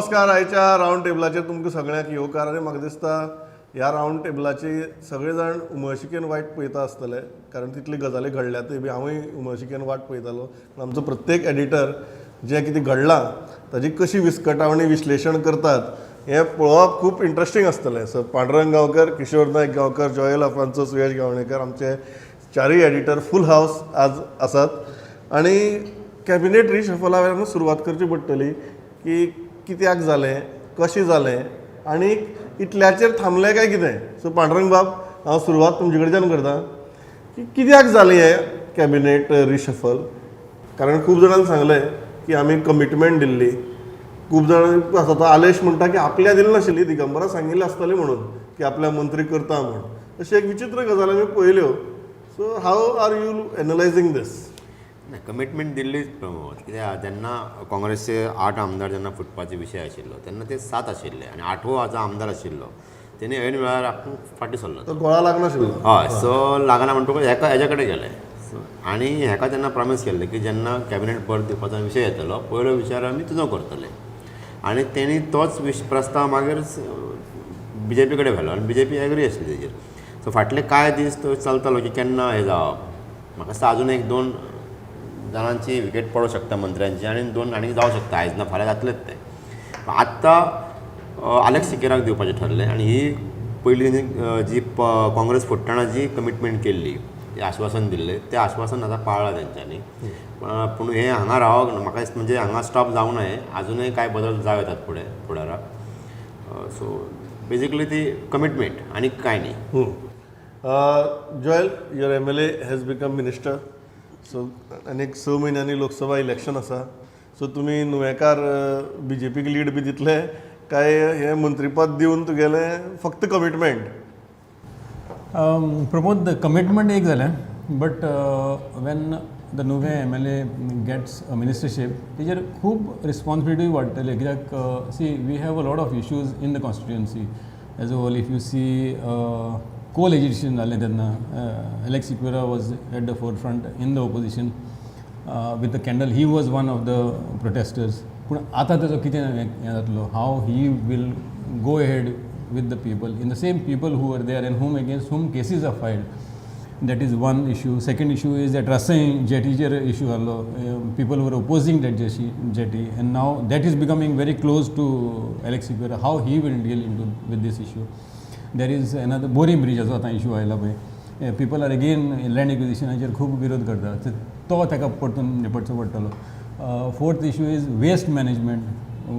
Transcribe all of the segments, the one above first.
नमस्कार. आयच्या रावंड टेबलाचेर तुमकां सगळ्यांक येवकार आनी म्हाका दिसता ह्या रावंड टेबलाची सगळे जाण उमळशिकेन वाट पळयता आसतले, कारण तितली गजाली घडल्यातूय बी हांवूय उमळशिकेन वाट पळयतालो. पूण आमचो प्रत्येक एडिटर जें कितें घडलां ताजी कशी विस्कटावणी विश्लेशण करतात हें पळोवप खूब इंट्रस्टींग आसतलें. सो पांडुरंग गांवकर, किशोर नायक गांवकर, जॉयल अफान्सो, सुयश गावणेकर, आमचे चारूय एडिटर फूल हावस आज आसात आनी कॅबिनेट रिशफला वयल्यान सुरवात करची पडटली की कित्याक जालें, कशें जालें आनी इतल्याचेर थांबलें काय कितें. सो पांडुरंग बाब, हांव सुरवात तुमचे कडच्यान करता की कित्याक जालें हें कॅबिनेट रिशफल? कारण खूब जाणांनी सांगलें की आमी कमिटमेंट दिल्ली. खूब जाण आसा, तो आलेश म्हणटा की आपल्या दिली नाशिल्ली, दिगंबरा सांगिल्लें आसतलें म्हणून की आपल्या मंत्री करता म्हूण. अशी एक विचित्र गजाल आमी पळयल्यो. So how are you analysing this? नाही, कमिटमेंट दिल्लीच प्रमोद. कित्याक जेन्ना काँग्रेसचे आठ आमदार जेन्ना फुटपाचे विशय आशिल्लो तेन्ना ते सात आशिल्ले आनी आठवो जो आमदार आशिल्लो तेणी ऐन वेळार आपूण फाटीं सरलो. तो गोळा लागनाशिल्लो. हय, सो लागना म्हणटकूच हेका हेज्या कडेन गेले. सो आनी हेका तेन्ना प्रॉमीस केल्लें की जेन्ना कॅबिनेट बर्थ दिवपाचो विशय येतलो, पयलो विचार आमी तुजो करतले. आनी तेणी तोच प्रस्ताव मागीर बीजेपी कडेन व्हेलो आनी बीजेपी एग्री आसली तेजेर. सो फाटले कांय दीस तो चलतालो की केन्ना हें जावप. म्हाका दिसता अजून एक दोन जाणांची विकेट पडूंक शकता मंत्र्यांची आनी दोन आनी जावं शकता, आयज ना फाल्यां जातलेच ते. आत्तां आलेक्स सिकेराक दिवपाचें ठरलें आनी ही पयलीं जी काँग्रेस फुट्टना जी कमिटमेंट केल्ली, तें आश्वासन दिल्लें, तें आश्वासन आतां पाळ्ळां तेंच्यांनी. पूण हें हांगा रावप म्हाका दिसता म्हणजे हांगा स्टॉप जावंक ना हें, आजुनूय कांय बदल जावं येतात फुडें फुडाराक. सो बेजिकली ती कमिटमेंट आनी कांय न्ही. Joel, your MLA has become minister. So आनी एक 6 म्हयन्यांनी लोकसभा इलेक्शन आसा. सो तुमी नुवेकार बीजेपीक लीड बी दितले काय हें मंत्रीपद दिवन तुगेलें फक्त कमिटमेंट? प्रमोद, the commitment एक जालें, but when the Nuvem MLA gets a ministership, तेजेर खूब रिस्पॉन्सिबिलिटी वाडटली. कित्याक see, we have a lot of issues in the constituency as a whole. If you see, coal agitation जालें तेन्ना Alex Sequeira was at the forefront in the opposition with the candle. He was one of the protesters. पूण आतां तेजो कितें हें जातलो, how he will go ahead with the people, in the same people who are there and whom against whom cases are filed. That is one issue. Second issue is that Rasem jetty issue आसलो. People were opposing that jetty and now that is becoming very close to Alex Sequeira, how he will deal into with this issue. There is another Borim bridge आसा, आतां issue आयला पळय, people are again land एक्विजिशनाचेर खूब विरोध करता, तो ताका परतून निपटचो पडटलो. Fourth issue is waste management.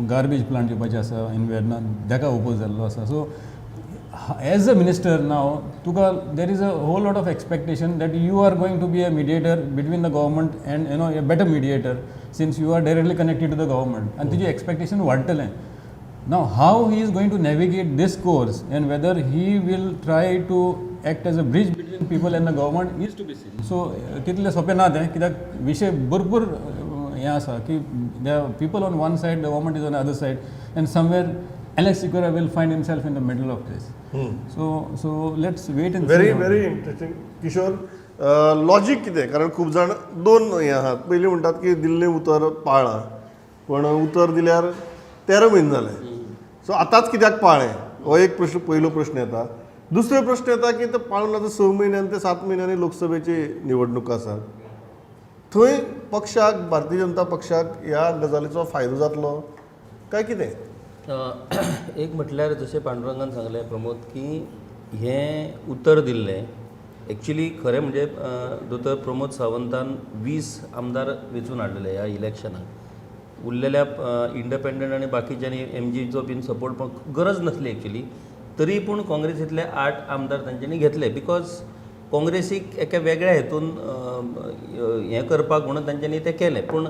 Garbage plant येवपाचें आसा इन वेर्ना, ताका ओपोज जाल्लो आसा. So as a minister now तुका there is a whole lot of expectation that you are going to be a mediator between the government and a better mediator, since you are directly connected to the government, आनी तुजी expectation वाडटलें. Now, how he is going to navigate this course and whether he will try to act as a bridge between people and the government is to be seen. So, तितलें सोंपें ना तें, कित्याक विशय भरपूर हें आसा की the people on one side, the government is on other side, and somewhere Alex Sequeira will find himself in the middle of this. So let's wait and very very interesting. Kishore, logic कितें? कारण खूब जाण दोन हें आहात. पयलीं म्हणटात की दिल्लें उतर पाळ्ळां, पूण उतर दिल्यार 13 म्हयने जाले, सो आतांच कित्याक पाळ्ळें, हो एक प्रश्न पयलो प्रश्न येता. दुसरो प्रश्न येता की ते पाळून आतां 6 म्हयन्यान ते 7 म्हयन्यांनी लोकसभेची निवडणूक आसात. थंय पक्षाक, भारतीय जनता पक्षाक ह्या गजालीचो फायदो जातलो काय कितें? एक म्हटल्यार जशें पांडुरंगान सांगलें प्रमोद की हें उतर दिल्लें एक्चुली खरें म्हणजे दोतोर प्रमोद सावंतान 20 आमदार वेंचून हाडलेले ह्या इलेक्शनाक. उरलेल्या इंडिपेंडंट आनी बाकीच्यांनी एमजीचो बीन सपोर्ट पण गरज नासली एक्चुली, तरी पूण काँग्रेसींतले आठ आमदार तांच्यांनी घेतले, because काँग्रेसीक एका वेगळ्या हेतून हें करपाक म्हणून तांच्यांनी तें केलें. पूण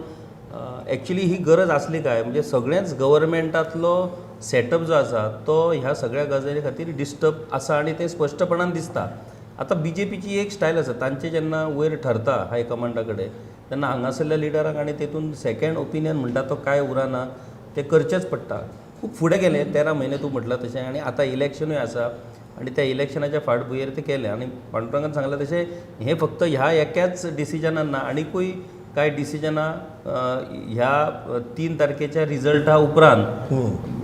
एक्चुली ही गरज आसली काय? म्हणजे सगळेंच गव्हर्मेंटांतलो सेटअप जो आसा तो ह्या सगळ्या गजाली खातीर डिस्टर्ब आसा आनी तें स्पश्टपणान दिसता. आतां बीजेपीची एक स्टायल आसा. तांचे जेन्ना वयर ठरता हायकमांडा कडेन, तेन्ना हांगासरल्या लिडरांक आनी तेतून सेकंड ओपिनियन म्हणटा तो कांय उरना, तें करचेंच पडटा. खूब फुडें गेले 13 म्हयने तूं म्हटलां तशें आनी आतां इलेक्शनूय आसा आनी त्या इलेक्शनाच्या फाटभुंयेर तें केलें. आनी पांडुरंगान सांगलें तशें हें फक्त ह्या एकाच डिसिजनान ना, आनिकूय कांय डिसिजनां ह्या 3 तारखेच्या रिजल्टा उपरांत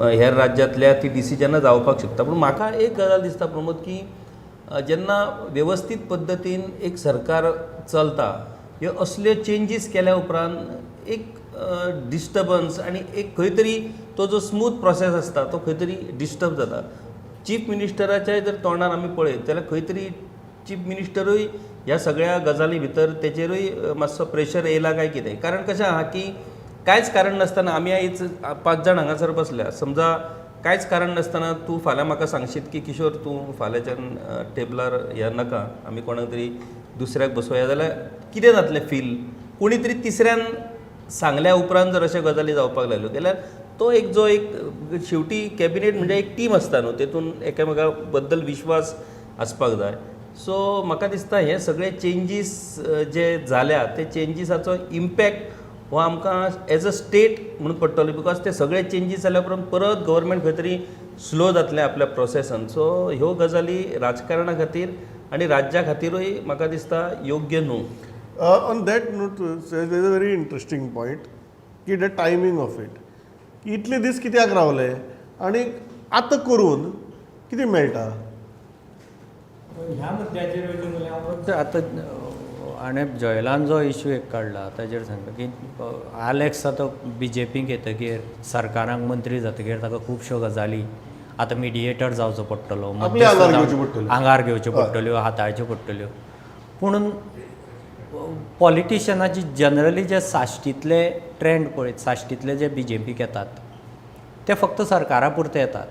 हेर राज्यांतल्या ती डिसिजनां जावपाक शकता. पूण म्हाका एक गजाल दिसता प्रमोद, की जेन्ना वेवस्थीत पद्दतीन एक सरकार चलता, ह्यो असल्यो चेंजीस केल्या उपरांत एक डिस्टर्बन्स आनी एक खंय तरी तो जो स्मूथ प्रोसेस आसता तो खंय तरी डिस्टर्ब जाता. चीफ मिनिस्टराच्याय जर तोंडार आमी पळयत जाल्यार खंय तरी चीफ मिनिस्टरूय ह्या सगळ्या गजाली भितर तेचेरूय मातसो प्रेशर येयला काय कितें. कारण कशें आहा की कांयच कारण नासतना आमी आयज पांच जाण हांगासर बसल्या. समजा कांयच कारण नासतना तूं फाल्यां म्हाका सांगशीत की किशोर, तूं फाल्यांच्यान टेबलार या नाका, आमी कोणाक तरी दुसऱ्याक बसोवया, जाल्यार कितें जातलें फील? कोणी तरी तिसऱ्यान सांगल्या उपरांत जर अश्यो गजाली जावपाक लागल्यो जाल्यार तो एक जो एक शेवटी कॅबिनेट म्हणजे एक टीम आसता न्हू, तेतून एकामेका बद्दल विश्वास आसपाक जाय. सो म्हाका दिसता हे सगळे चेंजीस जे जाल्या ते चेंजीसाचो इम्पॅक्ट हो आमकां एज अ स्टेट म्हणून पडटलो, because ते सगळे चेंजीस जाल्या उपरांत परत गव्हर्मेंट खंय तरी स्लो जातलें आपल्या प्रोसेसान. सो ह्यो गजाली राजकारणा खातीर आनी राज्या खातीरूय म्हाका दिसता योग्य न्हू. On that note, is a very interesting point की the timing of it, की इतले दीस कित्याक रावले आनी आतां करून कितें मेळटा? ह्या मुद्द्याचेर वयता जाल्यार हांव फक्त आतां हाणें जॉयलान जो इशू एक काडला ताजेर सांगता की आलेक्स आतां बीजेपीक येतकीर, सरकाराक मंत्री जातकीर ताका खुबश्यो गजाली आतां मिडिएटर जावचो पडटलो. आपल्या आंगार घेवच्यो पडटल्यो. आंगार घेवच्यो पडटल्यो, हाताळच्यो पडटल्यो. पूण पॉलिटिशनाची जनरली जे साश्टींतले ट्रेंड पळयत, साश्टींतले जे बीजेपीक येतात ते फक्त सरकारा पुरते येतात.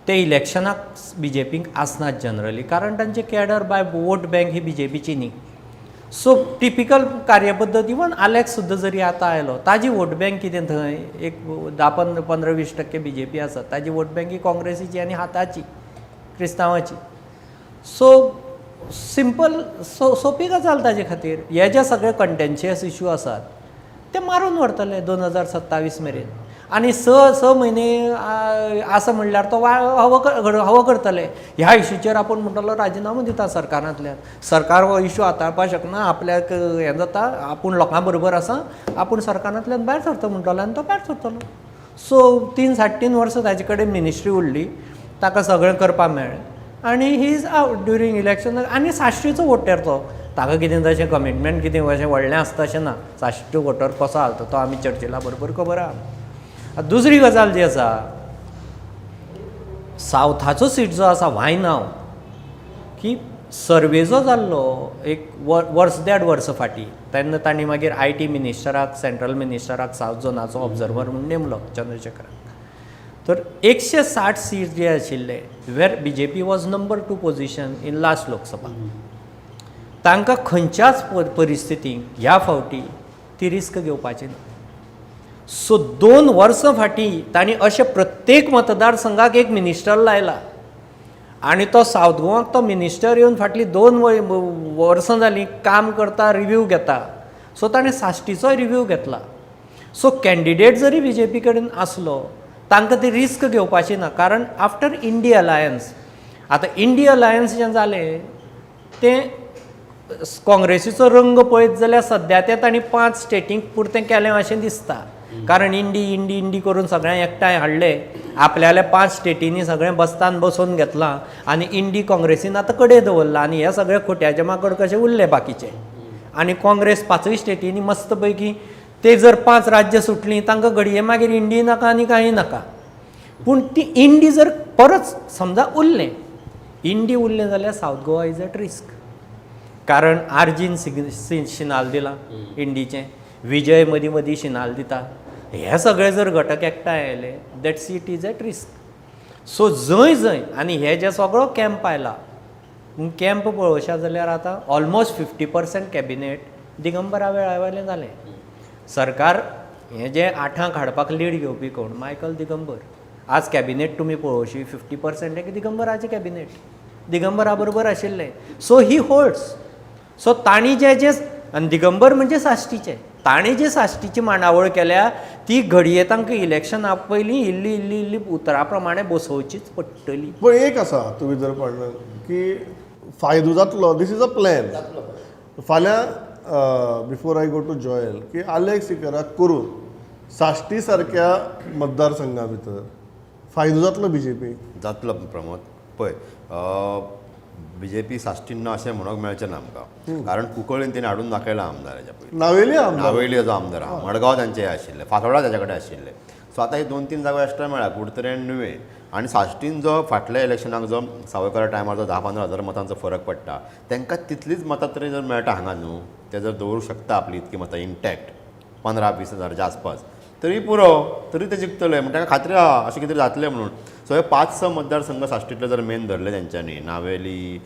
ते इलेक्शनाक बीजेपीक आसनात जनरली, कारण तांचे कॅडर बाय वोट बँक ही बीजेपीची न्ही. सो टिपिकल कार्यपद्दत, इवन आलेक्स सुद्दां जरी आतां आयलो, ताजी वोट बँक कितें थंय एक 10 15 20% बीजेपी आसा. ताजी वोट बँक ही काँग्रेसीची आनी हाताची क्रिस्तांवाची. सो सिंपल, सो सोंपी गजाल ताजे खातीर. हे जे सगळे कंटेन्शियस इशू आसात ते मारून व्हरतले 2027 मेरेन आनी स स म्हयने आसा म्हणल्यार तो वा हवो हवो करतले. ह्या इशूचेर आपूण म्हणटलो राजिनामो दिता सरकारांतल्यान. सरकार हो इशू हाताळपाक शकना, आपल्याक हें जाता, आपूण लोकां बरोबर आसा, आपूण सरकारांतल्यान भायर सरता म्हणटलो आनी तो भायर सरतलो. सो 3 साडे 3 वर्सां ताजे कडेन मिनिस्ट्री उरली, ताका सगळें करपाक मेळ्ळें आनी he is out during election. आनी साश्टीचो वोटर तो, ताका कितें तशें कमिटमेंट कितें अशें व्हडलें आसता अशें ना. साश्टी वोटर कसो हालता तो आमी चर्चिला बरोबर खबर आहा. आतां दुसरी गजाल जी आसा, सावथाचो सीट जो आसा वायनाव, की सर्वे जो जाल्लो एक वर्स देड वर्स फाटीं, तेन्ना तांणी मागीर IT मिनिस्टराक, सेंट्रल मिनिस्टराक सावथ झोनाचो ऑब्जर्वर म्हूण नेमलो, चंद्रशेखराक. तर 160 सीट जे आशिल्ले, where BJP was number two position in last Lok Sabha, तांकां खंयच्याच परिस्थितीक ह्या फावटी ती रिस्क घेवपाची ना. सो 2 वर्सां फाटीं तांणी अशें प्रत्येक मतदारसंघाक एक मिनिस्टर लायला आनी तो सावथ गोवाक तो मिनिस्टर येवन फाटलीं 2 वर्सां जालीं काम करता, रिव्यू घेता. सो ताणें साश्टीचोय रिव्यू घेतला. सो कॅन्डिडेट जरी बीजेपी कडेन आसलो, तांकां ती रिस्क घेवपाची ना, कारण आफ्टर इंडी अलायन्स, आतां इंडी अलायन्स जें जालें तें काँग्रेसीचो रंग पळयत जाल्यार सद्या तें तांणी पांच स्टेटींक पुरतें केलें अशें दिसता, कारण इंडी इंडी इंडी करून सगळ्यांक एकठांय हाडले, आपल्याल्या पांच स्टेटींनी सगळें बस्तान बसोवन घेतलां आनी इंडी काँग्रेसीन आतां कडेन दवरलां आनी हे सगळे खोट्याचे माकड कशे उरले बाकीचे. आनी काँग्रेस पांचूय स्टेटींनी मस्त पैकी, ते जर पांच राज्य सुटलीं तांकां घडये मागीर इंडी नाका आनी कांय नाका. पूण ती इंडी जर परत समजा उरलें, इंडी उरलें जाल्यार South Goa is at risk, कारण आरजीन सिग्नल दिलां इंडीचें, विजय मदीं मदीं सिग्नल दिता. हे सगळे जर घटक एकठांय आयले, that seat is at risk. So जंय जंय आनी हे जे सगळो कॅम्प आयला, कॅम्प पळोवशा जाल्यार आतां ऑलमोस्ट 50% कॅबिनेट दिगंबरा वेळा वयलें जालें. सरकार हें जें आठांक हाडपाक लीड घेवपी कोण? मायकल दिगंबर. आज कॅबिनेट तुमी पळोवशी, 50% एक दिगंबराचें कॅबिनेट, दिगंबरा बरोबर आशिल्लें. सो ही होल्ड्स. सो तांणी जे जे आनी दिगंबर म्हणजे साश्टीचे, तांणी जी साश्टीची मांडावळ केल्या ती घडये तांकां इलेक्शना पयलीं इल्ली इल्ली इल्ली उतरा प्रमाणे बसोवचीच पडटली. पण एक आसा, तुमी जर म्हणलें की फायदो जातलो, this is a plan. फाल्यां Before I go to Joel, की आलेक्स सिकेराक करून साश्टी सारक्या मतदारसंघा भितर फायदो जातलो बीजेपी? जातलो प्रमोद. पळय, बीजेपी साश्टीन ना अशें म्हणूंक मेळचें ना आमकां, कारण कुंकळ्ळीन तेणी हाडून दाखयला आमदार हेच्या पयलीं. नावेली आमदार. नावेली जो आमदार आहा, मडगांव तांचे हे आशिल्ले, फातोडा ताच्या कडेन आशिल्ले. सो आतां हे दोन तीन जागो एक्स्ट्रा मेळ्ळा, कुडतरी आनी नुवें. आनी साश्टीन जो फाटल्या इलेक्शनाक जो सावयकरा टायमार जो 10-15 हजार मतांचो फरक पडटा, तांकां तितलीच मतां तरी जर मेळटा हांगा न्हू, ते जर दवरूंक शकता आपली इतकी मतां इंटॅक्ट 15-20 हजाराच्या आसपास तरी पुरो, तरी ते जिखतले म्हण ताका खात्री आहा अशें कितें जातलें म्हणून. सो हे 5-6 मतदारसंघ साश्टींतले जर मेन धरले तेंच्यांनी, नावेली,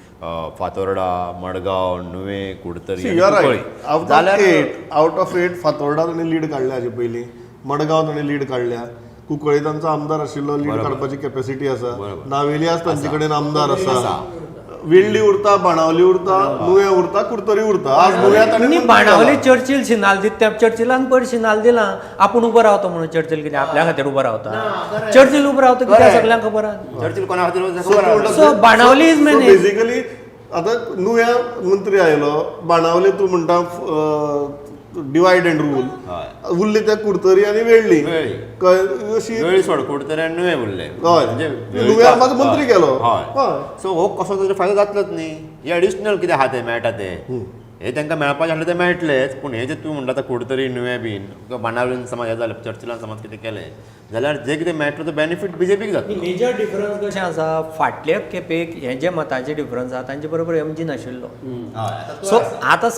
फातोर्डा, मडगांव, नुवें, कुडतरी you आनी आर कुंकळ्ळी रायट. आवट ऑफ जाल्यार 8 आउट ऑफ 8 फातोर्डा ताणें लीड काडल्या हाजे पयलीं, मडगांव ताणें लीड काडल्या, कुंकळ्ळी तांचो आमदार आशिल्लो, लीड काडपाची कॅपॅसिटी आसा, नावेली आज तांचे कडेन आमदार आसा, वेळ्ळी उरता, बाणावली उरता, नुवें उरता, कुडतरी उरता. आज नुव्या ताणें न्ही, मंत्री बाणावली जाला. चर्चिल सिनाल दिता, त्या चर्चिलान पयर सिनाल दिलां आपूण उबो रावता म्हणून. चर्चिल कितें आपल्या खातीर उबो रावता? चर्चिल उबो रावता कित्याक सगल्यांक खबर आहा. चर्चिल कोणा खातीर So तूं म्हणटा So, Benaulim is managed. Basically आतां नुव्या मंत्री आयलो, बाणावली तूं म्हणटा डिवायड अँड रूल, उरली त्या कुडतरी आनी वेळ्ळी. वेळ्ळी. कळ्ळें? अशी वेळी सोड, कुडतरी आनी नुवें उरले. हय. म्हणजे नुव्याक मात मंत्री केलो. हय. हय. सो हो कसो तरी फायदो जातलोच न्ही. हे एडिशनल कितें आहा तें मेळटा तें, हे तांकां मेळपाचें आसलें तें मेळटलेच. पूण हे जे तूं म्हणटा आतां कुडतरी नुवें बीन किंवा बाणावलीन समज हें जालें, चर्चिलान समज कितें केलें जाल्यार जे कितें मेळटलो तो बेनिफीट बीजेपीक जातलो. मेजर डिफरन्स कशें आसा, फाटल्या खेपेक हे जे मतांचे डिफरन्स आहा तांचे बरोबर एमजी नाशिल्लो. सो आतां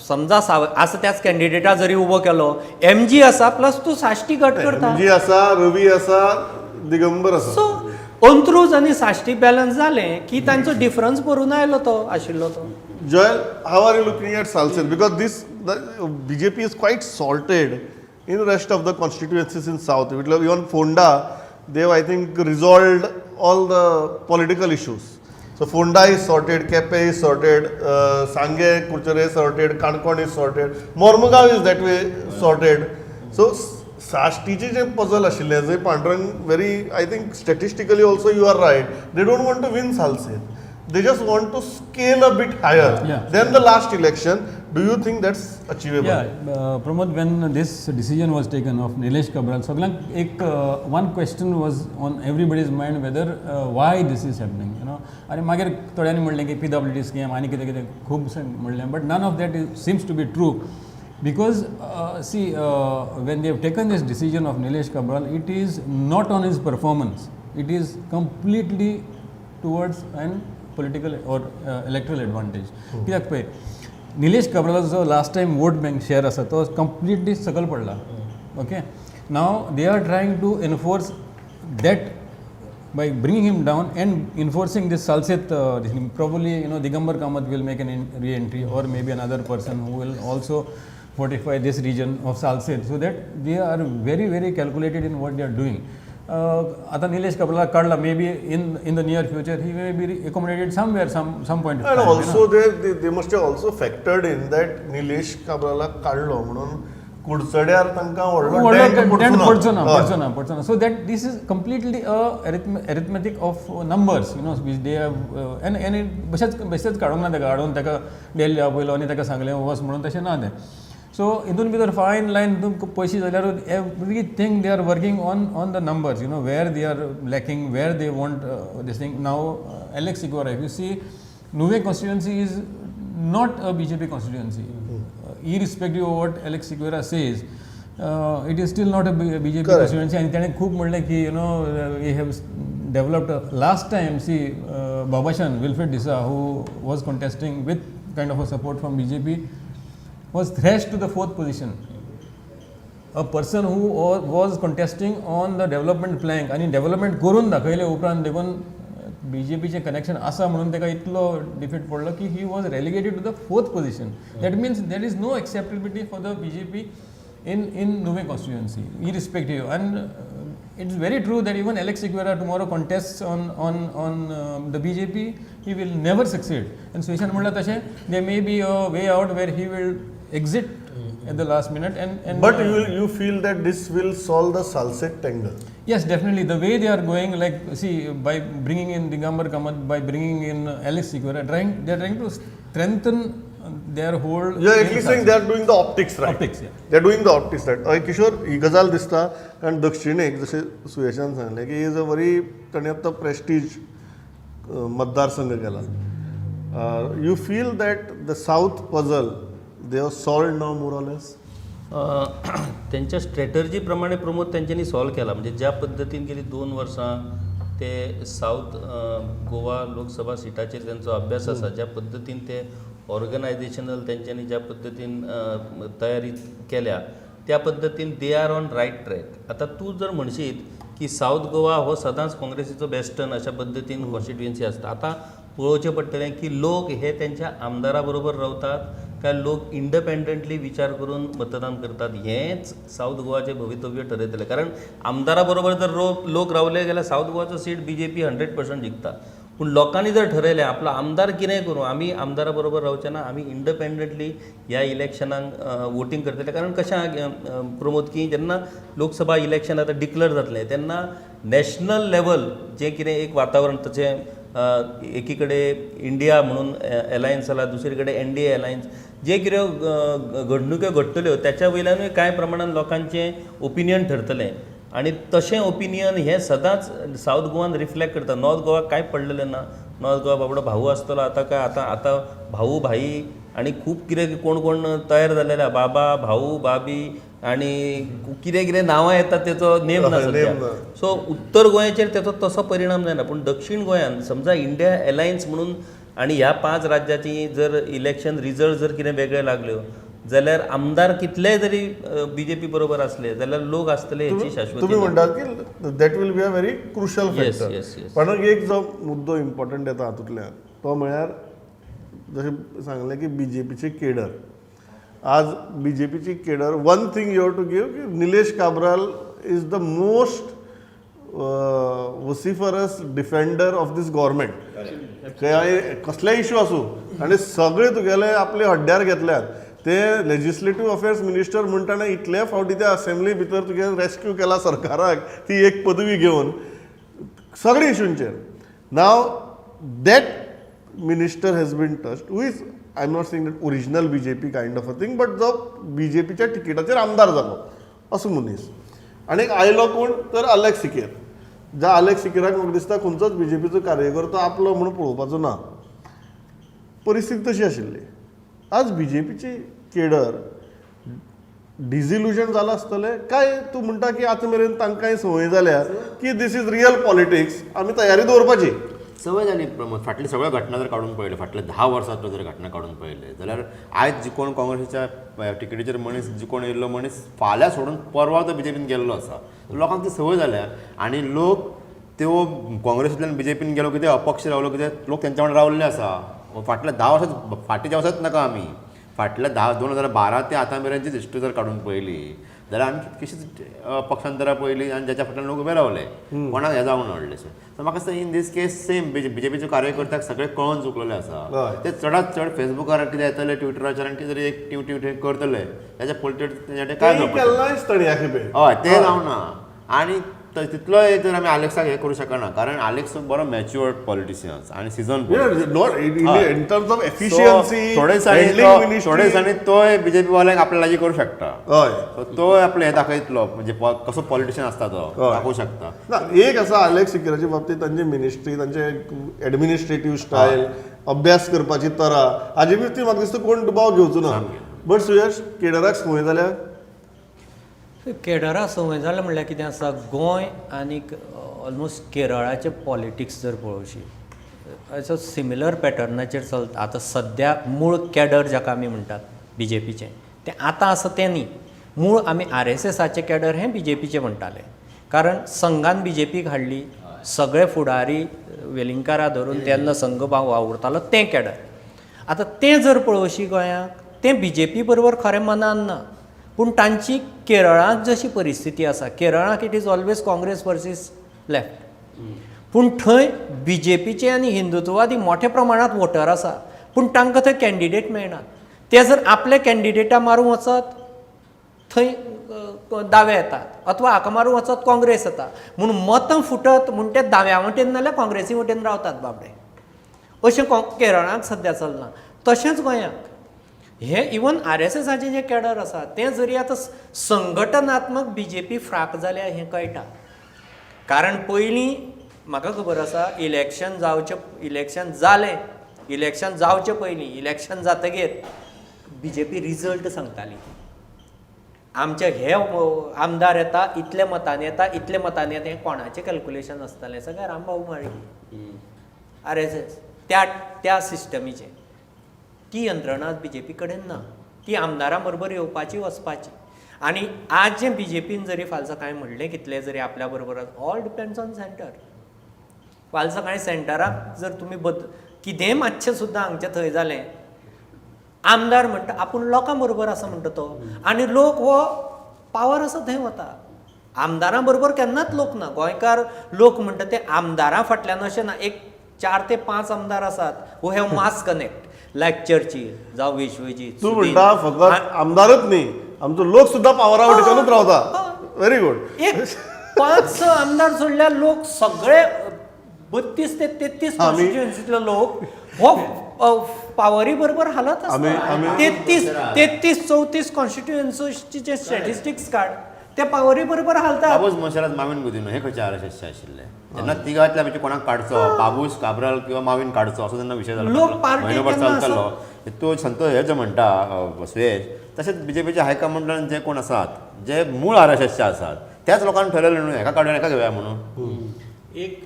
समजा साव आसा त्याच कॅन्डिडेटा जरी उबो केलो, एमजी आसा प्लस तूं साश्टी कट करता. जी आसा, रवी आसा, दिगंबर आसा. सो अंत्रूज आनी साश्टी बॅलन्स जालें की तांचो डिफरन्स भरून आयलो तो आशिल्लो तो. Joel, how are you looking at Salcete? Because this the BJP is quite salted in rest of the constituencies in South. Even Ponda, they've, I think, resolved all the political issues. So Ponda is sorted, Quepem is sorted, Sanguem, Curchorem is sorted, Canacona is sorted, Mormugao is that way sorted. So साश्टीचे J puzzle आशिल्लें जंय Pandurang very, I think statistically also you are right, they don't want to win Salcete, they just want to scale a bit higher than the last election. Do you think that's achievable? Yeah, Pramod, when this decision was taken of Nilesh Cabral, सगळ्यांक एक one question was on everybody's mind, whether why this is happening. आनी मागीर थोड्यांनी म्हणलें की PWD scam आनी कितें कितें खूब म्हणलें, but none of that is seems to be true because see, when they have taken this decision of Nilesh Cabral, it is not on his performance, it is completely towards an political or electoral advantage. कित्याक पळय, निलेश काब्रालाचो जो last time vote bank share आसा तो completely सकयल पडला. Okay, now they are trying to enforce that by bringing him down and enforcing this Salcete, this thing. Probably Digambar Kamath will make an re-entry or maybe another person who will also fortify this region of Salcete, so that they are very very calculated in what they are doing. आता निलेश काब्राला काढला, maybe in the near future he may be accommodated somewhere, some point. And also they must have also factored in that Nilesh काब्राला काडलो म्हणून कुडचड्यार तांकां व्हडलो dent पडचो ना. हय. पडचो ना, पडचो ना. So that this is completely a arithmetic of numbers which they have and it बशेच बेशेच काडूंक ना ताका, हाडून ताका डेल्ली आपयलो आनी ताका सांगलें वच म्हणून, तशें ना तें. सो हितून भितर फायन लायन तुमकां पयशे जाल्यार everything they are working on the numbers, where they are lacking, where they want this thing. Now Alex Sequeira, if you see, Nuvem constituency is not a BJP constituency. Irrespective of what Alex Sequeira says, it is still not a BJP Correct. Constituency. आणि त्याने खूप म्हणलें की we have developed last time. See, Babashan Wilfred D'Sa, who was contesting with kind of a support from BJP, was thrashed to the fourth position. A person who was contesting on the development plank आनी development करून दाखयले उपरांत देखून बीजेपीचें connection आसा म्हणून ताका इतलो defeat पडलो की he was relegated to the fourth position. That means there is no acceptability for the BJP in Nuvem constituency, irrespective. And it's very true that even Alex Sequeira tomorrow contests on the BJP, he will never succeed. And Sureshan म्हणलं तशें, there may be a way out where he will exit at the last minute and But you feel that this will solve the Salcete tangle? Yes, definitely. The way they are going, like, see, by bringing in Digambar Kamath, by bringing in Alex Sequeira, they are trying to strengthen their hold You are at least saying they are doing the optics right. Optics, yeah. They are doing the optics right. हय किशोर, ही गजाल दिसता कारण दक्षिणेक जशें सुयशान सांगलें की is a very ताणें आतां प्रेस्टीज मतदारसंघ केला. You feel that the south puzzle they have solve now more or less? त्यांच्या स्ट्रॅटर्जी प्रमाणे प्रमोद तेंच्यांनी सॉल्व केला. म्हणजे ज्या पद्दतीन गेली 2 वर्सां ते सावथ गोवा लोकसभा सिटाचेर तेंचो अभ्यास आसा, ज्या पद्दतीन ते ऑर्गनायझेशनल तेंच्यांनी ज्या पद्दतीन तयारी केल्या, त्या पद्दतीन they are on right track. आतां तूं जर म्हणशीत की सावथ गोवा हो सदांच काँग्रेसीचो बेस्टन अशा पद्दतीन कॉन्स्टिट्युएन्सी आसता, आतां पळोवचें पडटलें की लोक हे तेंच्या आमदारा बरोबर रावतात काय लोक इंडपेंडंटली विचार करून मतदान करतात, हेंच सावथ गोवाचें भवितव्य ठरयतलें. कारण आमदारा बरोबर जर लोक रावले जाल्यार सावथ गोवाचो सीट बीजेपी 100% जिखता. पूण लोकांनी जर ठरयलें आपलो आमदार कितेंय करूं, आमी आमदारा बरोबर रावचे ना, आमी इंडपेंडंटली ह्या इलेक्शनाक वोटींग करतले. कारण कशें आहा प्रमोद, की जेन्ना लोकसभा इलेक्शन आतां डिक्लेर जातलें तेन्ना नॅशनल लेवल जें कितें एक वातावरण तशें एकी कडेन इंडिया म्हणून एलायन्स जाला, दुसरे कडेन एनडीए एलायन्स, जे कितें घडणुक्यो घडटल्यो त्याच्या वयल्यानूय कांय प्रमाणान लोकांचें ओपिनियन ठरतलें आनी तशें ओपिनियन हें सदांच सावथ गोवान रिफ्लेक्ट करता. नॉर्थ गोवा कांय पडलेलें ना. नॉर्थ गोवा बाबडो भाऊ आसतलो आतां काय आतां आतां भाऊ भाई आनी खूब कितें कोण कोण तयार जालेले आहा, बाबा, भाऊ, भाबी आनी कितें कितें नांवां येतात, तेचो नेम ना सद्या. नेम ना. सो उत्तर गोंयाचेर तेचो तसो परिणाम जायना, पूण दक्षीण गोंयान समजा इंडिया एलायन्स म्हणून आनी ह्या पांच राज्याची जर इलेक्शन रिजल्ट जर कितें वेगळे लागल्यो जाल्यार आमदार कितलेय जरी बीजेपी बरोबर आसले जाल्यार लोक आसतले हेची शाश्वती तुमी ना. म्हणटात की that will be a very crucial factor. पण एक जो मुद्दो इम्पॉर्टंट येता हातूंतल्यान तो म्हळ्यार जशें सांगलें की बीजेपीचे केडर, आज बीजेपीची cadre, one thing you have to give की Nilesh Cabral is the most vociferous defender of this government. कसलेय इशू आसूं आनी सगळे तुगेले आपले हड्ड्यार घेतल्यात. ते लेजिस्लेटीव अफेर्स मिनिस्टर म्हूण ताणें इतले फावटी त्या असेंब्ली भितर तुगे रेस्क्यू केला सरकाराक, ती एक पदवी घेवन सगळे इशूंचेर. Now that minister has been touched, who is, I am not saying that original BJP kind of a thing, but जो बीजेपीच्या तिकिटाचेर आमदार जालो असो मनीस. आनी आयलो कोण तर आलेक्स सिकेर. ज्या आलेक्स सिकेराक म्हाका दिसता खंयचोच बीजेपीचो कार्यकर्तो आपलो म्हणून पळोवपाचो ना, परिस्थिती तशी आशिल्ली. आज बीजेपीची केडर डिजिल्युजन जालां आसतलें काय तूं म्हणटा की आतां मेरेन तांकांय संवय जाल्या की this is real politics, आमी तयारी दवरपाची? संवय जाली प्रमोद. फाटली सगळ्यो घटना जर काडून पळयल्यो, फाटल्या 10 वर्सांतल्यो जर घटना काडून पळयल्यो जाल्यार आयज जी कोण काँग्रेसीच्या तिकेटीचेर मनीस जी कोण येयल्लो मनीस फाल्यां सोडून परवा तो बीजेपीन गेल्लो आसा. लोकांक ती संवय जाल्या आनी लोक त्यो काँग्रेसींतल्यान बीजेपीन गेलो कितें, अपक्ष रावलो कितें, लोक तेंच्या वांगडा रावल्ले आसा. फाटल्या 10 वर्सां फाटीं वचत नाका, आमी फाटल्या धा 2012 ते आतां मेरेनची हिस्ट्री जर काडून पळयली जाल्यार आमी कितकीशींच पक्षांतरां पळयली आनी ज्याच्या फाटल्यान लोक उबे रावले, कोणाक हें जावंक ना व्हडलेशें. सो म्हाका दिसता इन these case same बीजेपीचे कार्यकर्त्याक सगळे कळोन चुकलेले आसा. ते चडात चड फेसबुकार कितें येतले, ट्विटराचेर आनी कितें तरी एक टिव टिव टिव करतले, ताच्या पलतडी तेच्या काय तें जावपाचें? केल्लाय ताणें ह्या खेपे. हय, तें जावना आनी तितलोय जर आमी आलेक्साक हें करूं शकना, कारण आलेक्स बरो मॅच्युअर्ड पॉलिटिशियन आनी season Not in terms of efficiency. थोडे दिसांनी, थोडे दिसांनी तोय बीजेपी वाल्यांक आपल्या लागीं करूं शकता. सो तोय आपलें हें दाखयतलो, म्हणजे कसो पॉलिटिशियन आसता तो दाखोवंक शकता. ना, एक आसा, आलेक्स सिकेराच्या बाबतींत तांची मिनिस्ट्री, तांचे एडमिनिस्ट्रेटीव स्टायल, अभ्यास करपाची तरा हाजे बी ती म्हाका दिसता कोण दुबाव घेवचो ना. बट सुयश, केडराक संवय जाल्या? केडरा संवय जाल्या म्हणल्यार कितें आसा, गोंय आनीक ऑलमोस्ट केरळाचें पॉलिटिक्स जर पळोवशी, असो सिमिलर पॅटर्नाचेर चलता. आतां सद्या मूळ कॅडर जाका आमी म्हणटात बीजेपीचें, तें आतां आसा तें न्ही. मूळ आमी आरएसएसाचें कॅडर हें बीजेपीचें म्हणटाले, कारण संघान बीजेपीक हाडली, सगळे फुडारी वेलिंगकारा धरून तेन्ना संघ वावुरतालो तें कॅडर. आतां तें जर पळोवशी गोंयाक, तें बीजेपी बरोबर खरें मनान ना, पूण तांची केरळांत जशी परिस्थिती आसा, केरळाक it is always Congress versus left, पूण थंय बीजेपीचे आनी हिंदुत्ववादी मोठ्या प्रमाणांत वोटर आसा, पूण तांकां थंय कॅन्डिडेट मेळनात. ते जर आपले कॅन्डिडेटा मारूंक वचत थंय दावे येतात, अथवा हाका मारूंक वचत काँग्रेस येता, म्हूण मतां फुटत म्हूण ते दाव्या वटेन नाल्यार काँग्रेसी वटेन रावतात बाबडे. अशें केरळांत सद्या चल्लां, तशेंच गोंयांत. हे इवन आर एस एसाचें जें कॅडर आसा तें जरी आतां संघटनात्मक बी जे पी फ्राक जाल्या हें कळटा. कारण पयलीं म्हाका खबर आसा, इलेक्शन जावचें, इलेक्शन जालें, इलेक्शन जावचे पयलीं, इलेक्शन जातगीर बी जे पी रिजल्ट सांगताली, आमचे हे आमदार येता, इतले मतांनी येता, इतले मतांनी येता. हें कोणाचें कॅल्कुलेशन आसतालें? सगळें रामभाऊ माळी, आर एस एस, त्या त्या सिस्टमीचें. ती यंत्रणा बी जे पी कडेन ना. ती आमदारां बरोबर येवपाची वचपाची. आनी आज जें बी जे पीन जरी फाल्यां सकाळीं म्हणलें कितलें जरी आपल्या बरोबर, ऑल डिपेंड्स ऑन सेंटर. फाल्यां सकाळीं सेंटराक जर तुमी बद कितेंय मातशें सुद्दां हांगचें थंय जालें, आमदार म्हणटा आपूण लोकां बरोबर आसा म्हणटा तो, आनी लोक हो पावर आसा थंय वता. आमदारां बरोबर केन्नाच लोक ना. गोंयकार लोक म्हणटा ते आमदारां फाटल्यान अशें ना. एक 4 ते 5 आमदार आसात who have mass connect, like Churchill जावं विश्वजीत, तूं सुदीन. म्हणटा फकत आमदारच न्ही, आमचो लोक सुद्दां पावरा वटेच्यानूच रावता. Very good. एक 5 स आमदार सोडल्यार लोक सगळे 32 ते 33 कॉन्स्टिट्युएन्सीतले लोक हो पावरी बरोबर हालत आसता. 33, 33, 34 कॉन्स्टिट्युएन्सीचे जे स्टॅटिस्टिक्स काड, ते पावरी बरोबर हालतात. बाबूस मोन्सेरात, माविन गुदिन्हो हे खंयचे आर एस एसचे आशिल्ले. जेन्ना तिगांतल्या पैकी कोणाक काडचो, बाबूस, काब्राल किंवा माविन काडचो असो जेन्ना विशय जालो, लोक पार्टी म्हयनोभर केन्ना चलतालो. तो संतोष हे जे म्हणटा सुयेश, तशेंच बीजेपीच्या हायकमांडान जे कोण आसात, जे मूळ आर एस एसचे आसात, त्याच लोकांनी ठरवलें न्हू हेका काडून हेका घेवया म्हणून. एक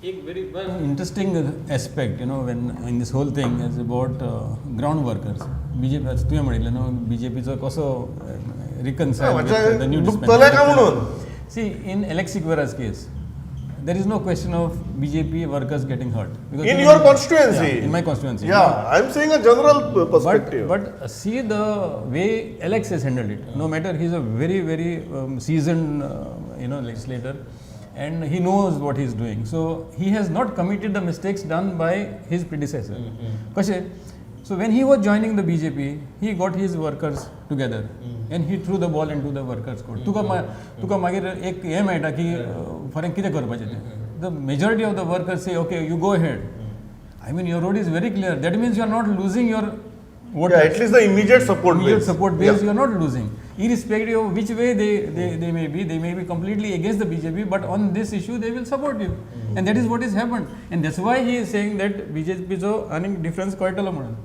एक very interesting aspect when in this whole thing is about ground workers. BJP, तुवें म्हणिल्लें न्हू, बीजेपीचो कसो रिकन्सायल the new. दुखतलें काय म्हणून. See, in Alex Sequeira's case, there is no question of BJP workers getting hurt. Because In your constituency. Yeah, in my constituency. Yeah, I am saying a general perspective. But see the way Alex has handled it. No matter, he's a very, very seasoned legislator, and he knows what he's doing. So he has not committed the mistakes done by his predecessor. कशें? So when he was joining the BJP, he got his workers together and he threw the ball into the workers' court. तुका मागीर एक हें मेळटा की foreign कितें करपाचें तें. The majority of the workers say, "Okay, you go ahead. I mean, your road is very clear." That means you are not losing your voters. At least the immediate support. Immediate support base you are not losing. Irrespective of which way they may be, they may be completely against the BJP, but on this issue they will support you. And that is what has happened. And that's why he is saying that BJP चो आनीक difference कळटलो म्हणून.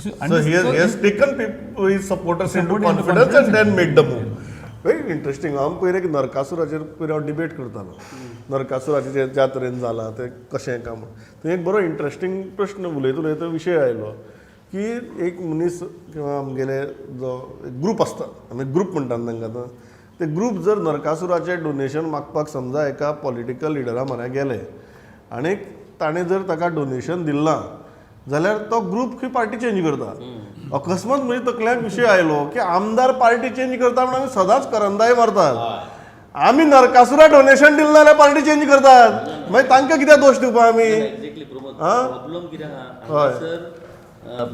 So, So he has taken people, his supporters into Support into confidence and confidence. then made the move. Very interesting. हांव पयर एक नरकासुराचेर पयर हांव debate करतालो, नरकासुराचें जें ज्या तरेन जालां तें कशें काय म्हूण. थंय एक बरो इंट्रस्टींग प्रश्न उलयता उलयता विशय आयलो की एक मनीस किंवा आमगेले जो ग्रूप आसता, आमी ग्रूप म्हणटात तांकां आतां, ते ग्रूप जर नरकासुराचें डोनेशन मागपाक समजा एका पॉलिटिकल लिडरा म्हऱ्या गेले आनी ताणें जर ताका डोनेशन दिलें ना जाल्यार तो ग्रूप खंय पार्टी चेंज करता. अकस्मात म्हज्या तकल्यांत विशय आयलो की आमदार पार्टी चेंज करता म्हणून आमी सदांच करंदाय मारतात. आमी नरकासुरा डोनेशन दिलें जाल्यार पार्टी चेंज करतात, मागीर तांकां कित्याक दोश दिवपा आमी? एक्झॅक्टली प्रमोद, प्रॉब्लेम कितें आहा हांगासर,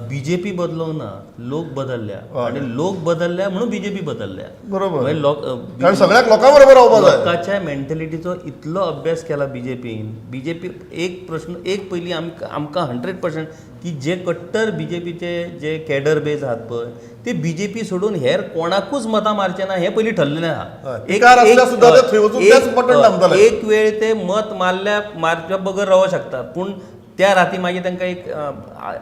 बीजेपी बदलोंक ना, लोक बदलल्या आनी लोक बदलल्या म्हणून बीजेपी बदलल्या. मागीर लोक कारण सगळ्याक लोकां बरोबर रावपा जाय. लोकांच्या मेंटेलिटीचो इतलो अभ्यास केला बीजेपीन. बीजेपी एक प्रश्न एक पयलीं आमकां आमकां 100% की जे कट्टर बीजेपीचे जे कॅडर बेज आहात पळय, ते बीजेपी सोडून हेर कोणाकूच मतां मारचे ना हें पयलीं ठरलेलें आहा. पिकार आसल्यार सुद्दां ते थंय वचून तेच बटन दामतले. एक वेळ ते मत मारल्या मारच्या बगर रावंक शकता, पूण त्या राती मागीर तांकां एक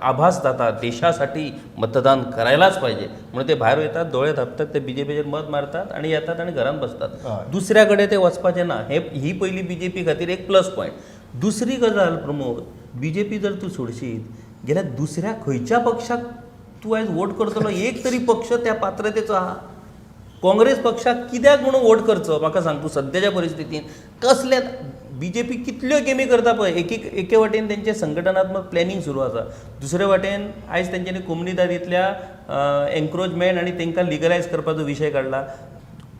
आभास जाता, देशासाठी मतदान करायलाच पाहिजे म्हणून ते भायर वयतात, दोळे धांपतात, ते बीजेपीचेर मत मारतात आनी येतात आनी घरांत बसतात. दुसऱ्या कडेन ते वचपाचे ना. हे ही पयली बीजेपी खातीर एक प्लस पॉयंट. दुसरी गजाल प्रमोद, बीजेपी जर तूं सोडशीत जाल्यार दुसऱ्या खंयच्या पक्षाक तूं आयज वोट करतलो? एक तरी पक्ष त्या पात्रतेचो आहा? काँग्रेस पक्षाक कित्याक म्हणून वोट करचो, म्हाका सांग तूं. सद्याच्या परिस्थितीन कसले बीजेपी कितल्यो गेमी करता पळय. एक एके वाटेन तेंचें संघटनात्मक प्लॅनिंग सुरू आसा, दुसरे वाटेन आयज तेंच्यांनी कोमुनिदादींतल्या एन्क्रोचमेंट आनी तांकां लिगलायज करपाचो विशय काडला.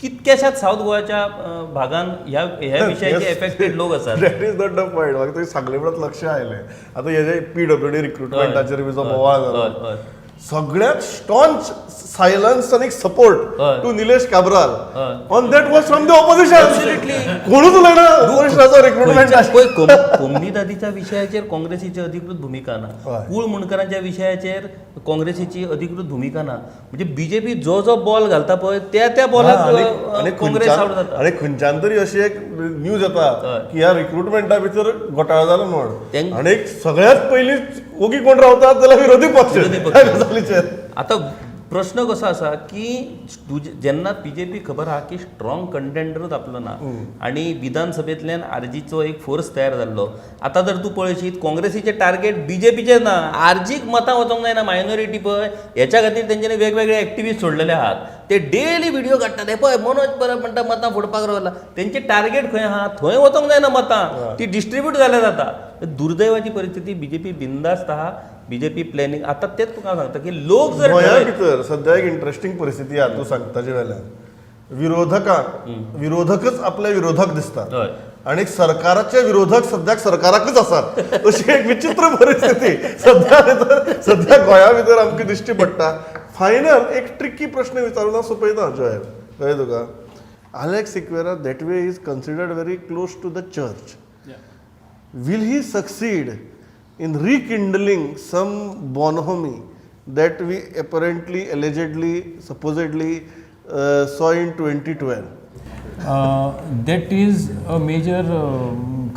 कितक्याशाच सावथ गोवाच्या भागान ह्या ह्या विशयाचे एफेक्टेड लोक आसात. That is not the point. म्हाका तुवें सांगलें म्हणत लक्ष आयलें, आतां हे जे पीडब्ल्यूडी रिक्रुटमेंटाचेर बी जो बोवाळ जालो. हय हय सगळ्यात स्टॉन्च सायलन्स आनी support to Nilesh Cabral on that was from the opposition. कोणूच उलयना ऑपोजिशनाचो रिक्रुटमेंट. पळय, कोमनिदादीच्या विशयाचेर काँग्रेसीची अधिकृत भुमिका ना, कूळ मुंडकरांच्या विशयाचेर काँग्रेसीची अधिकृत भुमिका ना. म्हणजे बीजेपी जो जो बॉल घालता पळय, त्या त्या बॉलाक आणि काँग्रेस खंयच्यान आवट जाता. आणि खंयच्यान तरी अशी एक न्यूज येता की ह्या रिक्रुटमेंटा भितर घोटाळो जालो म्हण, आनी सगळ्यात पयलीं ओगी कोण रावतात जाल्यार विरोधी पक्ष विरोधी पक्ष. ह्या गजालीचेर. आतां प्रश्न कसो आसा की तुजे जेन्ना बीजेपी खबर आहा की स्ट्रॉंग कंटेंडरूच आपलो ना आनी विधानसभेंतल्यान आरजीचो एक फोर्स तयार जाल्लो, आतां जर तूं पळयशीत काँग्रेसीचें टार्गेट बीजेपीचें ना, आरजीक मतां वचोंक जायना मायनॉरिटी पळय, हेच्या खातीर तेंच्यांनी वेगवेगळे एक्टिविस्ट सोडलेले आहात. ते डेली व्हिडिओ काडटात, हे पळय मनोज परब म्हणटा मतां फोडपाक रावला. तेंचें टार्गेट खंय आहा, थंय वचोंक जायना मतां, ती डिस्ट्रिब्यूट जाल्यार जाता. दुर्दैवाची परिस्थिती, बीजेपी बिंदास्त आहा. बीजेपी प्लॅनिंग आतां तेच तुका हांव सांगता की लोक जर गोंया ठरयत- भितर सध्या एक इंटरेस्टिंग परिस्थिती आहा. तूं सांगता जे वेल्यान विरोधकांक विरोधकच आपले विरोधक दिसतात आनी सरकाराचे विरोधक सद्याक सरकाराकच आसात, अशी एक विचित्र परिस्थिती सध्या भितर, सध्या गोंया भितर आमकां दिश्टी पडटा. फायनल एक ट्रिकी प्रश्न विचारून हांव सोंपयता जॉयल, कळ्ळें तुका? Alex Sequeira that way is considered very close to the church. Will he succeed in rekindling some bonhomie that we apparently, allegedly, supposedly saw in 2012? That is a major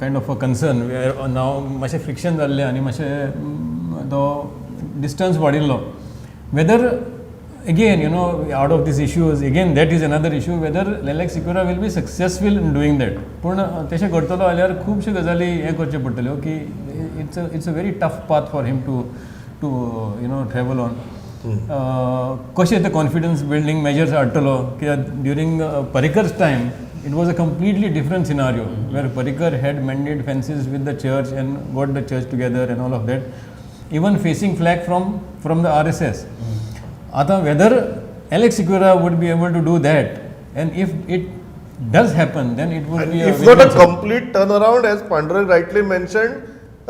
kind of a concern where now मातशें friction जाल्लें आनी मातशें तो distance वाडिल्लो. Whether again, out of these issues, again that is another issue, whether Alex Sequeira will be successful in doing that. पूण तशें करतलो जाल्यार खुबश्यो गजाली हें करच्यो पडटल्यो की it's a very tough path for him to travel on. कशें ते कॉन्फिडन्स बिल्डींग मेजर्स हाडटलो? कित्याक during Parrikar's time it was a completely different scenario where Parrikar had mended fences with the church and got the church together and all of that, even facing flak from the RSS. आतां whether Alex Sequeira would be able to do that, and if it does happen, then it would be If not a complete turnaround, as Pandurang rightly mentioned,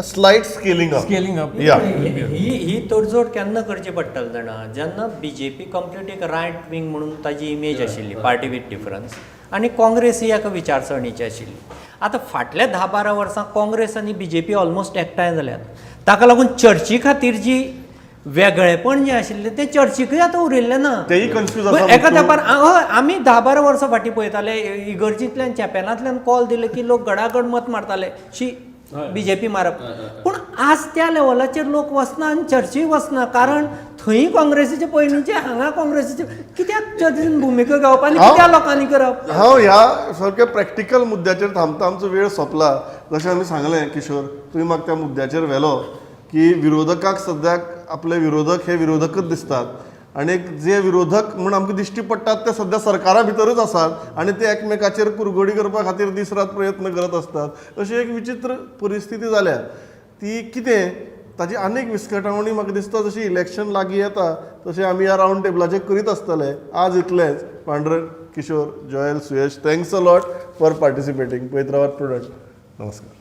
a slight scaling up. Scaling up. Yeah. ही ही तडजोड केन्ना करची पडटली जाणा? जेन्ना BJP complete एक right wing म्हणून ताजी image आशिल्ली, पार्टी विथ डिफरन्स, आनी काँग्रेस ही एका विचारसरणीची आशिल्ली. आतां फाटल्या 10-12 वर्सां काँग्रेस आनी बीजेपी ऑलमोस्ट एकठांय जाल्यात. ताका लागून चर्ची खातीर जी वेगळेपण जें आशिल्लें तें चर्चीकूय आतां उरिल्लें ना. तेय कन्फ्यूज आसा. एका तेंपार हय, आमी 10-12 वर्सां फाटीं पळयताले, इगर्जींतल्यान चॅपेलांतल्यान कॉल दिले की लोक गडागड मत मारताले, शी बीजेपी मारप. पूण आज त्या लेवलाचेर लोक वचना आनी चर्चीय वचना, कारण थंय काँग्रेसीचे पयलींचे, हांगा काँग्रेसीचे. कित्याक चर्चीन भुमिका घेवप आनी कित्याक लोकांनी करप? हांव ह्या सारक्या प्रॅक्टिकल मुद्द्याचेर थांबता, आमचो वेळ सोंपला. जशें आमी सांगलें, किशोर, तुवें म्हाका त्या मुद्द्याचेर व्हेलो की विरोधकाक सद्याक आपले विरोधक हे विरोधकच दिसतात आनी जे विरोधक म्हूण आमकां दिश्टी पडटात ते सद्या सरकारा भितरूच आसात आनी ते एकमेकाचेर कुरघोडी करपा खातीर दीस रात प्रयत्न करत आसतात. अशी एक विचित्र परिस्थिती जाल्या. ती कितें ताजी आनीक विस्कटावणी म्हाका दिसता जशी इलेक्शन लागीं येता तशें आमी ह्या रावंड टेबलाचेर करीत आसतले. आज इतलेंच. Pandurang, Kishore, Joel, Suyash, thanks a lot for participating. पळयत रावात प्रुडंट. नमस्कार.